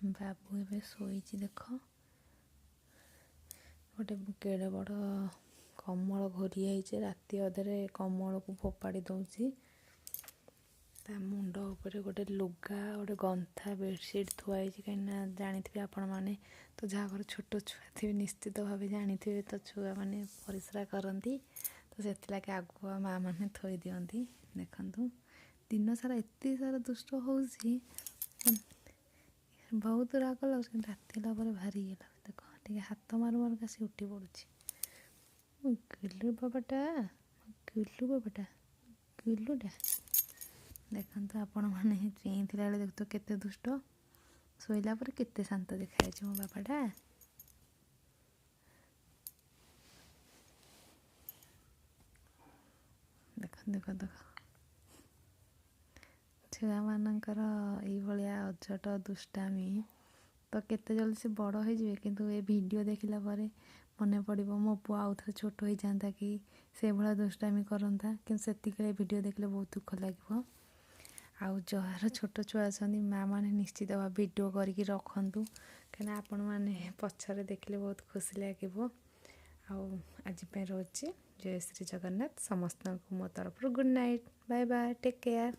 ବାବୁ ଏବେ ଶୋଇଛି ଦେଖ। ଗୋଟେ କେଡ଼େ ବଡ଼ କମଳ ଘୋରି ହେଇଛି, ରାତି ଅଧରେ କମଳକୁ ଫୋପାଡ଼ି ଦେଉଛି। ତା ମୁଣ୍ଡ ଉପରେ ଗୋଟେ ଲୁଗା, ଗୋଟେ ଗନ୍ଥା ବେଡ଼ସିଟ୍ ଥୁଆ ହେଇଛି, କାହିଁକିନା ଜାଣିଥିବେ ଆପଣମାନେ ତ, ଯାହା ଘରେ ଛୋଟ ଛୁଆ ଥିବେ ନିଶ୍ଚିତ ଭାବେ ଜାଣିଥିବେ ତ, ଛୁଆମାନେ ପରିସ୍ରା କରନ୍ତି ତ ସେଥିଲାଗି ଆଗୁଆ ମାଆ ମାନେ ଥୋଇ ଦିଅନ୍ତି। ଦେଖନ୍ତୁ, ଦିନ ସାରା ଏତେ ସାରା ଦୁଷ୍ଟ ହେଉଛି, ବହୁତ ରାଗ ଲାଗୁଛି, କିନ୍ତୁ ରାତି ହେଲା ପରେ ଭାରି ଇଏ ଲାଗୁଛି। ଦେଖ, ଟିକେ ହାତ ମାରୁ ମାରୁକା ସେ ଉଠି ପଡ଼ୁଛି। ଗୁଲୁ ବାବାଟା, ଗୁଲୁ ବାବାଟା, ଗୁଲୁଟା। ଦେଖନ୍ତୁ ଆପଣମାନେ, ଚେଇଁଥିଲା ବେଳେ ଦେଖୁଥିବ କେତେ ଦୁଷ୍ଟ, ଶୋଇଲା ପରେ କେତେ ଶାନ୍ତ ଦେଖାଯାଉଛି ମୋ ବାବାଟା। ଦେଖ ଦେଖ ଦେଖ, ଛୁଆମାନଙ୍କର ଏଇଭଳିଆ ଅଝଟ ଦୁଷ୍ଟାମି ତ କେତେ ଜଲ୍ଦି ସେ ବଡ଼ ହେଇଯିବେ, କିନ୍ତୁ ଏ ଭିଡ଼ିଓ ଦେଖିଲା ପରେ ମନେ ପଡ଼ିବ ମୋ ପୁଅ ଆଉ ଥରେ ଛୋଟ ହେଇଯାଆନ୍ତା କି, ସେଇଭଳିଆ ଦୁଷ୍ଟାମି କରନ୍ତା। କିନ୍ତୁ ସେତିକିବେଳେ ଭିଡ଼ିଓ ଦେଖିଲେ ବହୁତ ଦୁଃଖ ଲାଗିବ। ଆଉ ଯାହାର ଛୋଟ ଛୁଆ ଅଛନ୍ତି, ମାଆ ମାନେ ନିଶ୍ଚିତ ଭାବେ ଭିଡ଼ିଓ କରିକି ରଖନ୍ତୁ, କାହିଁକିନା ଆପଣମାନେ ପଛରେ ଦେଖିଲେ ବହୁତ ଖୁସି ଲାଗିବ। ଆଉ ଆଜି ପାଇଁ ରହୁଛି। ଜୟ ଶ୍ରୀ ଜଗନ୍ନାଥ। ସମସ୍ତଙ୍କୁ ମୋ ତରଫରୁ good night, bye bye, take care.